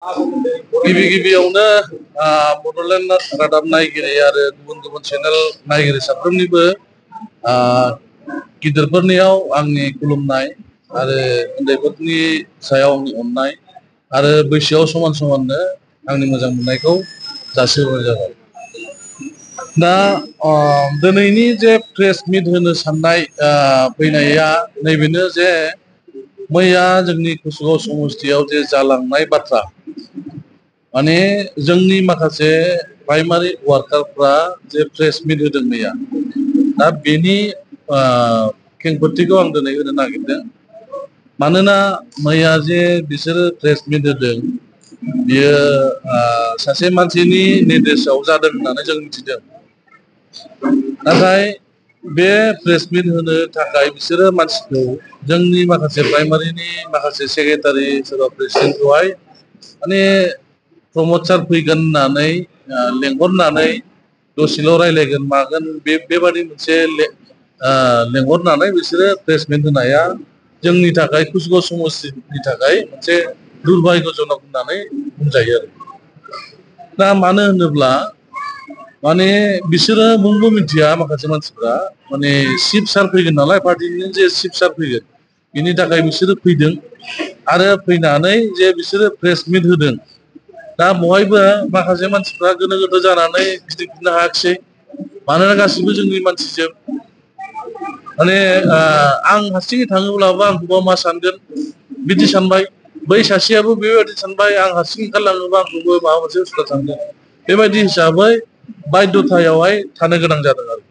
गिबि गिबियावनो बड'लेण्ड रादाब नायगिरि आरो गुबुन गुबुन चेनेल नायगिरि साफ्रोमनिबो गिदिरफोरनियाव आंनि खुलुमनाय आरो उन्दैफोरनि सायाव आंनि अननाय आरो बैसोआव समान समाननो आंनि मोजां मोननायखौ जासिहरनाय जाबाय। दा दिनैनि जे प्रेस मिट होनो साननाय फैनाया नैबेनो जे मैया जोंनि कुसुगाव समस्तियाव जे जालांनाय बाथ्रा माने जोंनि माखासे प्राइमारि वार्कारफ्रा जे प्रेस मिट होदों मैया, दा बेनि खेंफोरथिखौ आं दिनै होनो नागिरदों। मानोना मैया जे बिसोरो प्रेस मिट होदों बियो सासे मानसिनि निर्देशआव जादों होननानै जों मिथिदों। नाथाय बे प्रेस मिट होनो थाखाय बिसोरो मानसिखौ जोंनि माखासे प्राइमारिनि माखासे सेक्रेटारि सोरबा प्रेसिडेन्टखौहाय माने प्रमद सार फैगोन होननानै लेंहरनानै दसेल' रायज्लायगोन मागोन बेबादि मोनसे लेंहरनानै बिसोरो प्रेस मिट होनाया जोंनि थाखाय कुसुगाव समस्तिनि थाखाय मोनसे दुर्भाग्यजनक होननानै बुंजायो आरो। दा मानो होनोब्ला माने बिसोरो मुंबो मिथिया माखासे मानसिफ्रा माने चिफ सार फैगोन नालाय पार्टिनि जे चिफ सार फैगोन बिनि थाखाय बिसोरो फैदों आरो फैनानै जे बिसोरो प्रेस मिट होदों। दा बहायबो माखासे मानसिफ्रा गोनो गोथो जानानै गिदिंफिननो हायाखिसै। मानोना गासिबो जोंनि मानसिजों माने आं हारसिङै थाङोब्लाबो आंखौबा मा सानगोन बिदि सानबाय, बै सासेयाबो बेबायदि सानबाय आं हारसिं ओंखारलाङोबा आंखौबो माबा मोनसे उसुबिदा सानगोन। बेबायदि हिसाबै बायध'थायावहाय थानो गोनां जादों आरो।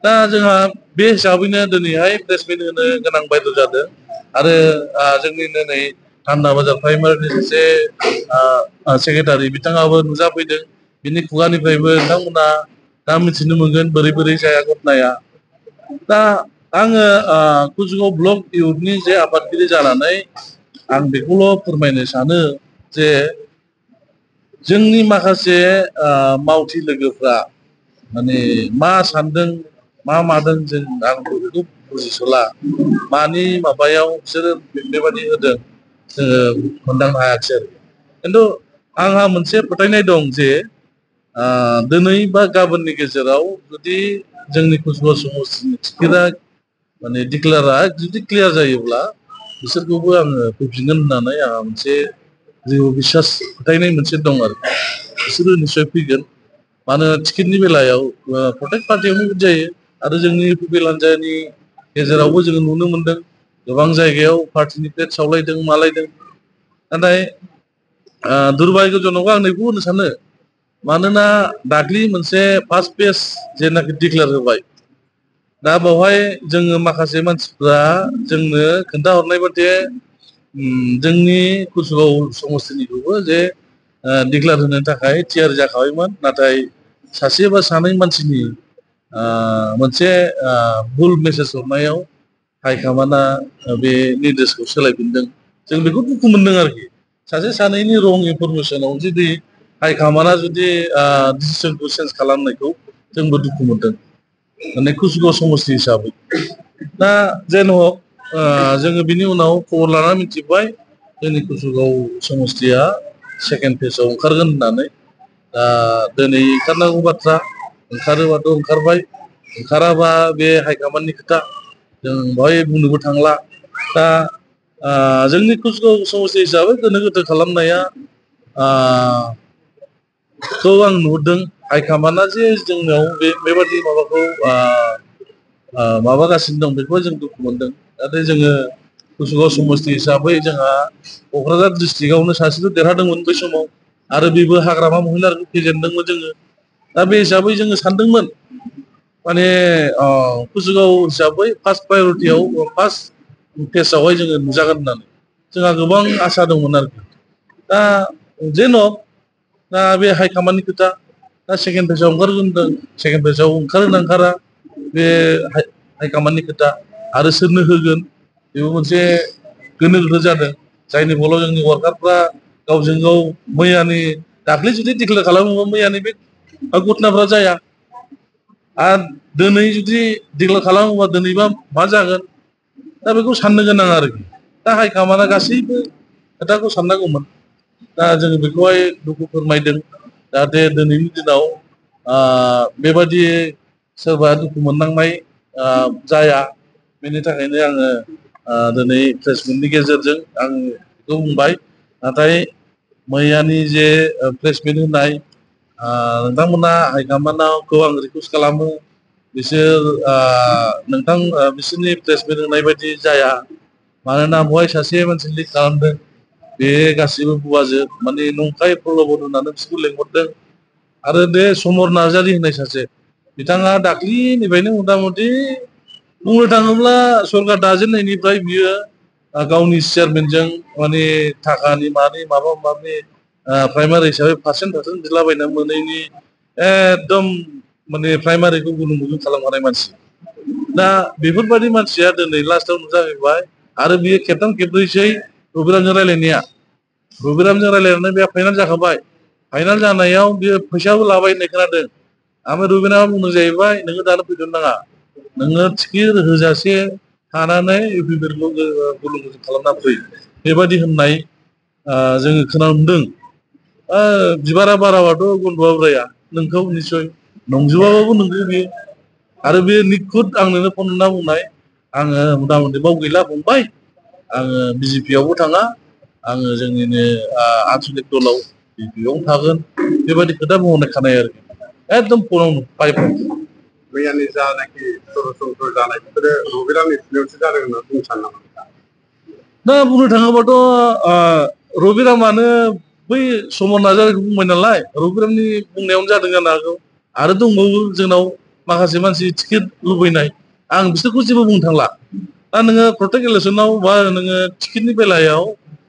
दा जोंहा बे हिसाबैनो दिनैहाय प्रेस मिट होनो गोनां बायध' जादों आरो जोंनिनो नै थान्दा बाजार प्राइमारिनि सासे सेक्रेटारि बिथाङाबो नुजाफैदों। बिनि खुगानिफ्रायबो नोंथांमोना दा मिथिनो मोनगोन बोरै बोरै जाया घटनाया। दा आङो कुसुगाव ब्लक इउथनि जे आफादगिरि जानानै आं बेखौल' फोरमायनो सानो जे जोंनि माखासे मावथि लोगोफ्रा माने मा सानदों मा मादों जों आंबो बेखौ बुजिस'ला मानि माबायाव बिसोरो बेबादि होदों जोङो मोनदांनो हायाखिसै आरो। खिन्थु आंहा मोनसे फोथायनाय दं जे दिनै बा गाबोननि गेजेराव जुदि जोंनि कुसुगाव समस्तिनि टिकेटआ माने डिक्लेयारा जुदि क्लियार जायोब्ला बिसोरखौबो आङो फैफिनगोन होननानै आंहा मोनसे जेबो बिसास फोथायनाय मोनसे दं आरो। बिसोरो निस्सय फैगोन। मानो टिकेटनि बेलायाव प्रटेक्ट पार्टियावनो बिदि जायो आरो जोंनि इउ पि पि एल हान्जानि गेजेरावबो जोङो नुनो मोनदों गोबां जायगायाव पार्टिनि प्लेट सावलायदों मालायदों। नाथाय दुरभाग्यजनकआ आं नैबेखौ होनो सानो मानोना दाख्लि मोनसे फार्स्ट पेज जेनाखि डिक्लेयार होबाय, दा बेवहाय जोङो माखासे मानसिफ्रा जोंनो खोन्थाहरनाय बादि जोंनि कुसुगाव समस्तिनिखौबो जे डिक्लेयार होनो थाखाय थियारि जाखाबायमोन। नाथाय सासे बा सानै मानसिनि मोनसे भुल मेसेज हरनायाव हाइकामान्डआ बे निर्देशखौ सोलायफिनदों। जों बेखौ दुखु मोनदों आरोखि। सासे सानैनि रं इनफरमेसनाव जुदि हाइकामान्डआ जुदि डिसिसनखौ चेन्ज खालामनायखौ जोंबो दुखु मोनदों माने कुसुगाव समस्ति हिसाबै। दा जेन हक जोङो बिनि उनाव खबर लानानै मिथिबाय जोंनि कुसुगाव समस्तिया सेकेन्ड फेजआव ओंखारगोन होननानै। दा दिनै ओंखारनांगौ बाथ्रा, ओंखारोबाथ' ओंखारबाय, ओंखाराबा बे हाइकामान्डनि खोथा जों बेवहाय बुंनोबो थांला। दा जोंनि कुसुगाव समस्ति हिसाबै गोनो गोथो खालामनाया खौ आं नुहुरदों। हाइकामान्डआ जे जोंनाव बेबादि माबाखौ माबागासिनो दं बेखौ जों दुखु मोनदों। नाथाय जोङो कुसुगाव समस्ति हिसाबै जोंहा क'क्राझार डिस्ट्रिक्टआवनो सासेल' देरहादोंमोन बै समाव आरो बेबो हाग्रामा महिलारिखौ फेजेनदोंमोन जोङो। दा बे हिसाबै जोङो सानदोंमोन माने कुसुगाव हिसाबै फार्स्ट प्रायरिटियाव फार्स्ट फेजआवहाय जोङो नुजागोन होननानै जोंहा गोबां आसा दंमोन आरोखि। दा जेन'क दा बे हाइकामान्डनि खोथा, दा सेकेन्ड फेजआव ओंखारगोन होनदों, सेकेन्ड फेजआव ओंखारोना ओंखारा बे हाइकामान्डनि खोथा आरो सोरनो होगोन बेबो मोनसे गोनो गोथो जादों। जायनि फलाव जोंनि वार्कारफ्रा गावजों गाव मैयानि दाख्लै जुदि डिक्लेयार खालामोबा मैयानि बे घटनाफ्रा जाया। आरो दिनै जुदि डिक्लेयार खालामोबा दिनैबा मा जागोन, दा बेखौ साननो गोनां आरोखि। दा हाइकामान्डआ गासैबो खोथाखौ साननांगौमोन। दा जोङो बेखौहाय दुखु फोरमायदों जाहाथे दिनैनि दिनाव बेबादि सोरबा दुखु मोननांनाय जाया बेनि थाखायनो आङो दिनै प्रेस मिटनि गेजेरजों आं बेखौ बुंबाय नाथाय मैयानि जे प्रेस मिट होनाय नोंथांमोना हाइकमान्डखौ आं रिकुवेस्ट खालामो बिसोर बिसोरनि प्रेस मिट होनाय बायदि जाया मानोना बेवहाय सासे मानसि लिक खालामदों बे गासिबो बुवाजोब माने नंखाय प्रल'बन होननानै बिसोरखौ लेंहरदों आरो बे समर नार्जारि होननाय सासे बिथाङा दाख्लिनिफ्रायनो मथा मथि बुंनो थाङोब्ला सरकार दाजेननायनिफ्राय बियो गावनि चेयारमेनजों माने थाखानि मानि माबा माबि प्राइमारि हिसाबै पार्सेन्ट दिलाबायना मोनैनि एकदम माने प्राइमारिखौ गुलुं गुलुं खालामखानाय मानसि दा बेफोरबायदि मानसिया दिनै लास्टाव नुजाहैबाय आरो बियो खेबथाम खेबब्रैसै रबिरामजों रायज्लायनाया रबिरामजों रायज्लायनानै बे फाइनाल जाखाबाय फाइनाल जानायाव बियो फैसाबो लाबाय होननाय खोनादों ओमफ्राय रबिरामा बुंदों जाहैबाय नोङो दानो फैथ'नो नाङा नोङो टिकेट होजासे थानानै इउपिपिएलखौ गुलुं गुलुं खालामना फै बेबायदि होननाय जोङो खोनानो मोनदों बिबारा बाराबाथ' गन्द'आ उराया नोंखौ निस्सय नंजोबाबाबो नोंगौ बियो आरो बे निखुद आंनोनो फन हरना बुंनाय आङो मथा मथि बाव गैला फंबाय आङो बिजेपियावबो थाङा आङो जोंनिनो आनसलिक दलाव बिपिआवनो थागोन बेबायदि खोथा बुंहरनाय खोनायो आरोखि एकदम फनावनो पाइपआव मैयानि जानाखि सरासनस्रा जानाय बेफोरो रबिरामनि थुनायावसो जादों होनना बुंनो सानो नामा? दा बुंनो थाङोबाथ' रबिरामानो बै समर नार्जारिखौ बुंबाय नालाय रबिरामनि बुंनायावनो जादों जानो हागौ आरो दंबावो जोंनाव माखासे मानसि टिकेट लुबैनाय आं बिसोरखौ जेबो बुंनो थांला दा नोङो प्रटेक्ट इलेक्सनाव बा नोङो टिकेटनि बेलायाव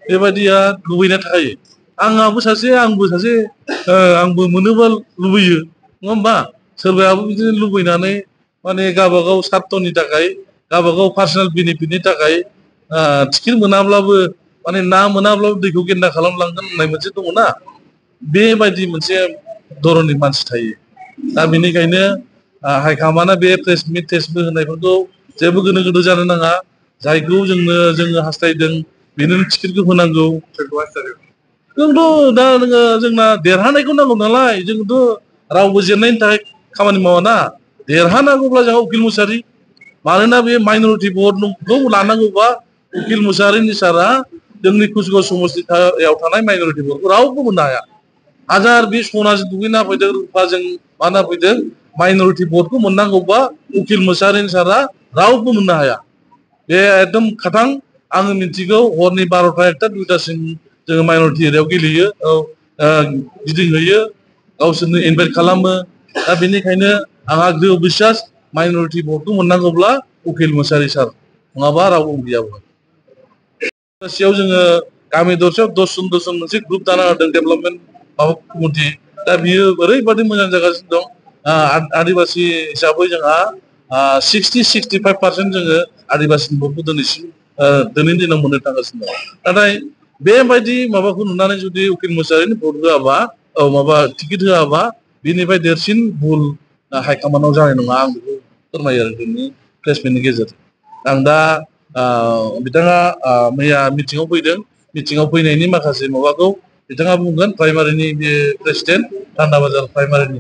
बेबायदिया लुबैनाय थाखायो आंबो सासे आंबो मोनोबा लुबैयो नङा होमबा सोरबायाबो बिदिनो लुबैनानै माने गावबागाव सार्थनि थाखाय गावबागाव पार्सनेल बेनिफिटनि थाखाय टिकेट मोनाब्लाबो माने ना मोनाब्लाबो दैखौ गेन्दा खालामलांगोन होननाय मोनसे दङना बेबायदि मोनसे धरननि मानसि थायो दा बेनिखायनो हाइकमान्डआ बे प्रेस मिट टेस्टबो होनायफोरखौ जेबो गोनो गोथो जानो नाङा जायखौ जोङो हास्थायदों बेनो टिकेटखौ होनांगौ जोंथ' दा नोङो जोंना देरहानायखौ नांगौ नालाय जोंथ' रावबो जेननायनि थाखाय खामानि मावाना देरहानांगौब्ला जोंहा उकिल मुसाहारि मानोना बे माइन'रिटि भटखौ लानांगौबा उकिल मुसाहारिनि सारा जोंनि कुसुगाव समस्तियाव थानाय माइन'रिटि भटखौ रावबो मोननो हाया हाजार बे सनाजों दुगैना फैदों रुपाजों माना फैदों माइन'रिटि भटखौ मोननांगौबा उकिल मुसाहारिनि सारा रावबो मोननो हाया बे एकदम खाथां आङो मिथिगौ हरनि 12टा 1टा 2टासिम जोङो माइन'रिटि एरियायाव गेलेयो गिदिंहैयो गावसोरनो इनभाइट खालामो दा बेनिखायनो आंहा दृढ़ बिसास माइन'रिटि भटखौ मोननांगौब्ला उकिल मुसाहारि सार नङाबा रावबो गैयाबो लोगोसेयाव जोङो गामि दरसेयाव दसजन मोनसे ग्रुप दाना होदों डेभेलपमेन्ट माबा कमिटि दा बियो ओरैबायदि मोजां जागासिनो दं आदिबासि हिसाबै जोंहा 65% जोङो आदिबासिनि भटखौ दिनैनि दिनाव मोननो थांगासिनो दं नाथाय बेबायदि माबाखौ नुनानै जुदि उकिल मुसाहारिनि भट होआबा माबा टिकेट होआबा बिनिफ्राय देरसिन भुल हाइकमान्डआव जानाय नङा आं बेखौ फोरमायो आरो दिनै प्रेसमिटनि गेजेरजों आं दा बिथाङा मैया मिटिङाव फैदों मिटिङाव फैनायनि माखासे माबाखौ बिथाङा बुंगोन प्राइमारिनि बे प्रेसिडेन्ट थान्दा बाजार प्राइमारिनि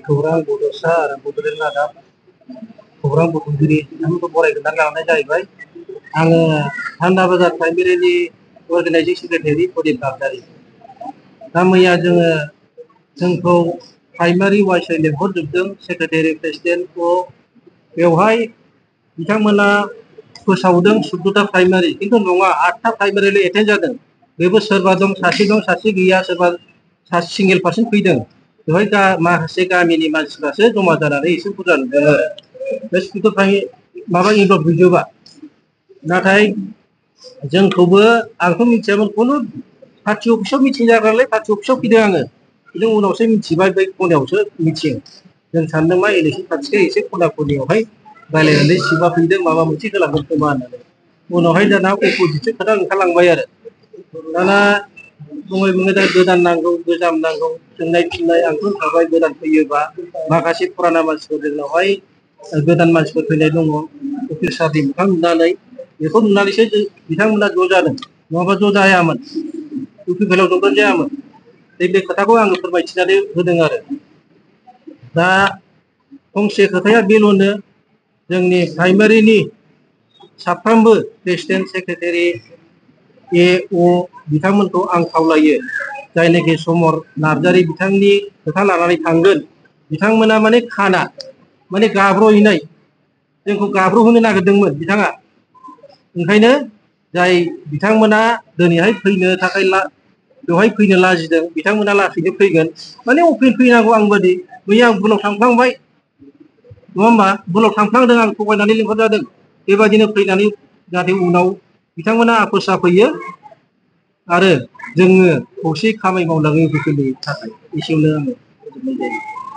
खौरां बड'सा आरो बड'लेण्ड रादाब खौरां बुथुमगिरि बिथांमोनखौ बरायगोरनानै लानाय जाहैबाय आङो थान्दा बाजार प्राइमारिनि अर्गानाइजिं सेक्रेटारि प्रदीप नार्जारि दा मैया जोंखौ प्राइमारि वाइसआव लेंहरजोबदों सेक्रेटारि प्रेसिडेन्टखौ बेवहाय बिथांमोना फोसावदों 14टा प्राइमारि खिन्थु नङा 8टा प्राइमारिल' एटेन्ड जादों बेबो सोरबा दं सासे गैया सोरबा सासे सिंगेल पार्सन फैदों बेवहाय माखासे गामिनि मानसिफ्रासो जमा जानानै एसे बुरजा नुदों आरो बे 14टा माबा इनभल्भ गैजोबा नाथाय जोंखौबो आंथ' मिथियामोन खुनु पार्टि अफिसाव मिटिं जाग्रालाय पार्टि अफिसाव फैदों आङो बिनि उनावसो मिथिबाय बै खनायावसो मिटिं जों सानदों मा इलेक्सन खाथिखाय एसे खना खनियावहाय रायलायनानै सिबा फैदों माबा मोनसे होलांगोन खोमा होननानै उनावहाय दाना अप'जिटसो खोथा ओंखारलांबाय आरो दाना बुङै दा गोदान नांगौ गोजाम नांगौ सोंनाय फिननाय आंथ' थाबाय गोदान फैयोबा माखासे फुराना मानसिफोर जोंनावहाय गोदान मानसिफोर फैनाय दङ उकिल सारनि मोखां नुनानै बेखौ नुनानैसो बिथांमोना ज' जादों नङाबा ज' जायामोन इउपिपिएलआव ज'बानो जायामोन बे खोथाखौ आङो फोरमायथिनानै होदों आरो दा फंसे खोथाया बेल'नो जोंनि प्राइमारिनि साफ्रोमबो प्रेसिडेन्ट सेक्रेटारि ए.अ. बिथांमोनखौ आं खावलायो जायनोखि समर नार्जारि बिथांनि खोथा लानानै थांगोन बिथांमोना माने खाना माने गाब्र'हैनाय जोंखौ गाब्र'होनो नागिरदोंमोन बिथाङा ओंखायनो जाय बिथांमोना दिनैहाय फैनो थाखाय बेवहाय फैनो लाजिदों बिथांमोना लासैनो फैगोन माने अफिस फैनांगौ आं बादि मैया आं भुलाव थांफ्लांबाय नङा होमबा भुलाव थांफ्लांदों आं थगायनानै लिंहरजादों बेबादिनो फैनानै जाहाथे उनाव बिथांमोना आफस जाफैयो आरो जोङो खौसे खामानि मावलाङो बेफोरनि थाखाय एसेयावनो आङो फोजोबनाय जायो